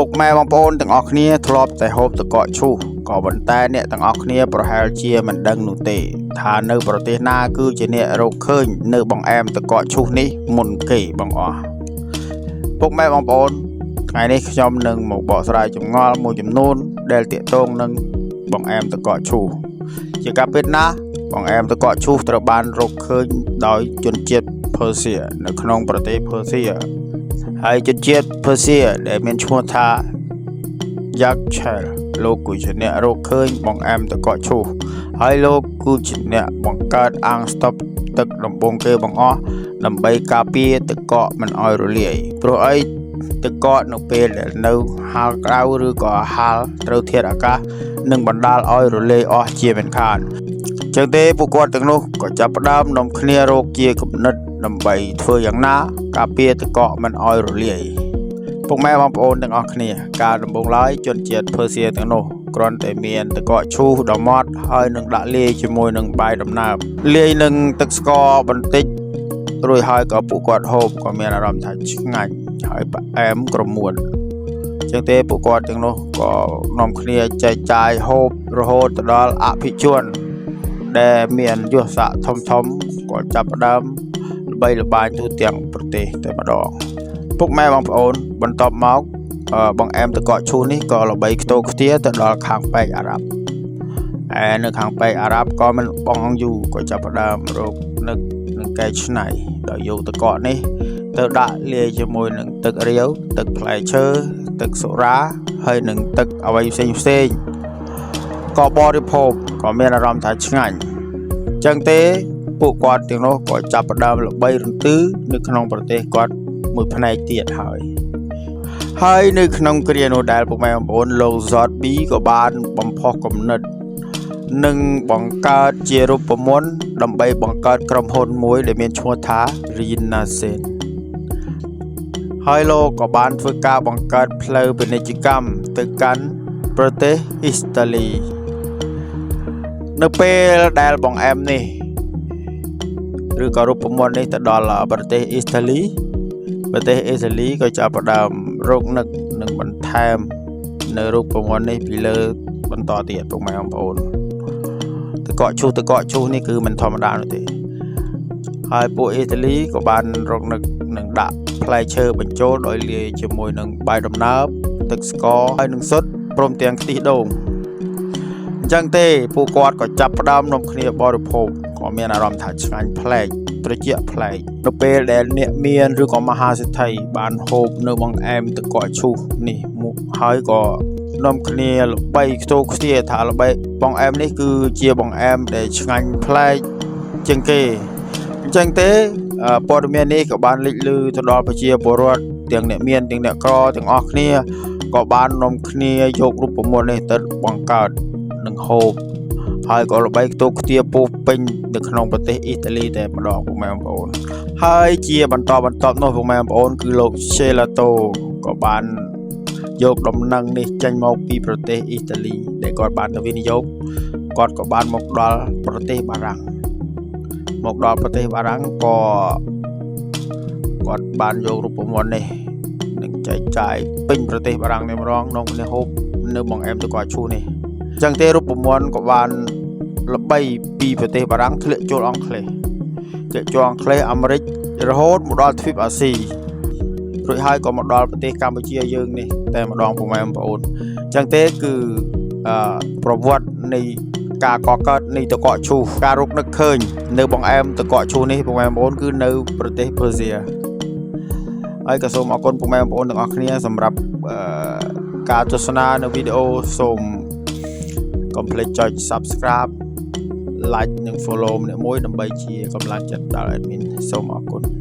ពុកម៉ែបងប្អូនទាំងអស់គ្នាធ្លាប់តែហូបទឹកកកឈូសក៏ប៉ុន្តែអ្នកទាំងអស់គ្នាប្រហែលជាមិនដឹងនោះទេថានៅប្រទេសណាគឺជាអ្នករកឃើញនៅបង្អែមទឹកកកឈូសនេះមុនគេបងអស់ពុកម៉ែបងប្អូនថ្ងៃនេះខ្ញុំនឹងមកបកស្រាយចម្ងល់មួយចំនួនដែលទាក់ទងនឹងបង្អែមទឹកកកឈូសជាការពិតណាស់បង្អែមទឹកកកឈូសត្រូវបានរកឃើញដោយជនជាតិភើសៀនៅក្នុងប្រទេសភើសៀ ហើយជនជាតិភើសៀដែលមានឈ្មោះថាយ៉ាក់ឆែលលោកគឺជាអ្នករកឃើញបង្អែមទឹកកកឈូសហើយលោកគឺជាអ្នកបង្កើតអាងស្តុបទឹកដំបូងគេបង្អស់ដើម្បីការពារទឹកកកមិនឲ្យរលាយព្រោះអីទឹកកកនៅពេលដែលនៅហាលក្តៅឬក៏ហាលត្រូវធាតុអាកាសនឹងបណ្ដាលឲ្យរលាយអស់ជាមិនខានចឹងទេពួកគាត់ទាំងនោះក៏ចាប់ផ្ដើមនាំគ្នារកជាគំនិតដើម្បីធ្វើយ៉ាងណាការពារទឹកកកមិនឲ្យរលាយ ពុកម៉ែបងប្អូនទាំងអស់គ្នាកាលដំបូងឡើយជនជាតិភើសៀទាំងនោះគ្រាន់តែមានទឹកកកឈូសដ៏ម៉ត់ហើយនឹងដាក់លាយជាមួយនឹងបាយដំណើបលាយនឹងទឹកស្ករបន្តិចរួចហើយក៏ពួកគាត់ហូបក៏មានអារម្មណ៍ថាឆ្ងាញ់ហើយផ្អែមក្រមួនចឹងទេពួកគាត់ទាំងនោះក៏នាំគ្នាចែកចាយហូបរហូតទៅដល់អភិជនដែលមានយុទ្ធសាស្ត្រធំធំៗក៏ចាប់ផ្ដើមល្បីល្បាញទូទាំងប្រទេសតែម្ដង ពុកម៉ែបងប្អូនបន្ទាប់មកបង្អែមទឹកកកឈូសនេះក៏ល្បីខ្ទោខ្ទាទៅដល់ខាងប៉ែកអារ៉ាប់ឯនៅខាងប៉ែកអារ៉ាប់ក៏មិនបងយូរក៏ចាប់ផ្ដើមរកនឹកនឹងកែច្នៃដោយយកទឹកកកនេះទៅដាក់លាយជាមួយនឹងទឹករាវទឹកផ្លែឈើទឹកសូរ៉ាហើយនឹងទឹកអ្វីផ្សេងផ្សេងៗក៏បរិភោគក៏មានអារម្មណ៍ថាឆ្ងាញ់ចឹងទេពួកគាត់ទាំងនោះក៏ចាប់ផ្ដើមល្បីរន្ទឺនៅក្នុងប្រទេសគាត់មួយផ្នែកទៀតហើយ ហើយនៅក្នុងគ្រានោះដែលពុកម៉ែបងប្អូនលោក Zot B ក៏បានបំផុសគំនិតនិងបង្កើតជារូបមន្តដើម្បីបង្កើតក្រុមហ៊ុនមួយដែលមានឈ្មោះថា Renaissance ហើយលោកក៏បានធ្វើការបង្កើតផ្លូវពាណិជ្ជកម្មទៅកាន់ប្រទេសអ៊ីតាលីនៅពេលដែលបង្អែមនេះឬក៏រូបមន្តនេះទៅដល់ប្រទេសអ៊ីតាលី ប្រទេសអ៊ីតាលីក៏ចាប់ផ្ដើមរកនឹកនិងបន្ថែមនៅរូបមន្តនេះពីលើបន្តទៀតពុកម៉ែបងប្អូនទឹកកកឈូសទឹកកកឈូសនេះគឺមិនធម្មតានោះទេហើយពួកអ៊ីតាលីក៏បានរកនឹកនិងដាក់ផ្លែឈើបញ្ចូលដោយលាយជាមួយនឹងបាយដំណើបទឹកស្ករហើយនឹងស៊ុតព្រមទាំងខ្ទិះដូងអញ្ចឹងទេពួកគាត់ក៏ចាប់ផ្ដើមនាំគ្នាបរិភោគក៏មានអារម្មណ៍ថាឆ្ងាញ់ប្លែកត្រជាក់ប្លែកនៅពេលដែលអ្នកមានឬក៏មហាសេដ្ឋីបានហូបនៅបង្អែមទឹកកកឈូសនេះមកហើយក៏នាំគ្នាល្បីខ្ទោខ្ទាថាល្បីបង្អែមនេះគឺជាបង្អែមដែលឆ្ងាញ់ប្លែកជាងគេអញ្ចឹងទេព័ត៌មាននេះក៏បានលេចលឺទៅដល់ប្រជាពលរដ្ឋទាំងអ្នកមានទាំងអ្នកក្រទាំងអស់គ្នាក៏បាននាំគ្នាយករូបមន្តនេះទៅបង្កើតនិងហូប ហើយក៏ល្បីខ្ទោខ្ទាពោះពេញនៅក្នុងប្រទេសអ៊ីតាលីតែម្ដងពុកម៉ែបងប្អូនហើយជាបន្តបន្ទាប់នោះពុកម៉ែបងប្អូនគឺលោក Gelato ក៏បានយកដំណឹងនេះចេញមកពីប្រទេសអ៊ីតាលីដែលគាត់បានទៅវិនិយោគគាត់ក៏បានមកដល់ប្រទេសបារាំងមកដល់ប្រទេសបារាំងក៏គាត់បានយករូបមន្តនេះនឹងចែកចាយពេញប្រទេសបារាំងនេះម្ដងក្នុងគ្នាហូបនៅបង្អែមទឹកកកឈូសនេះអញ្ចឹងទេរូបមន្តក៏បានល្បីពីប្រទេសបារាំងធ្លាក់ចូលអង់គ្លេសធ្លាក់ចូលអង់គ្លេសអាមេរិករហូតមកដល់ទ្វីបអាស៊ីរួចហើយក៏មកដល់ប្រទេសកម្ពុជាយើងនេះតែម្ដងពុកម៉ែបងប្អូនអញ្ចឹងទេគឺប្រវត្តិនៃការកកើតនៃទឹកកកឈូសការរកនឹកឃើញនៅបង្អែមទឹកកកឈូសនេះពុកម៉ែបងប្អូនគឺនៅប្រទេសភើសៀហើយក៏សូមអរគុណពុកម៉ែបងប្អូនទាំងអស់គ្នាសម្រាប់ការទស្សនានៅវីដេអូសូមកុំភ្លេចចុច Subscribe, like និង Follow ម្នាក់មួយដើម្បីជាកម្លាំងចិត្តដល់ admin សូមអរគុណ។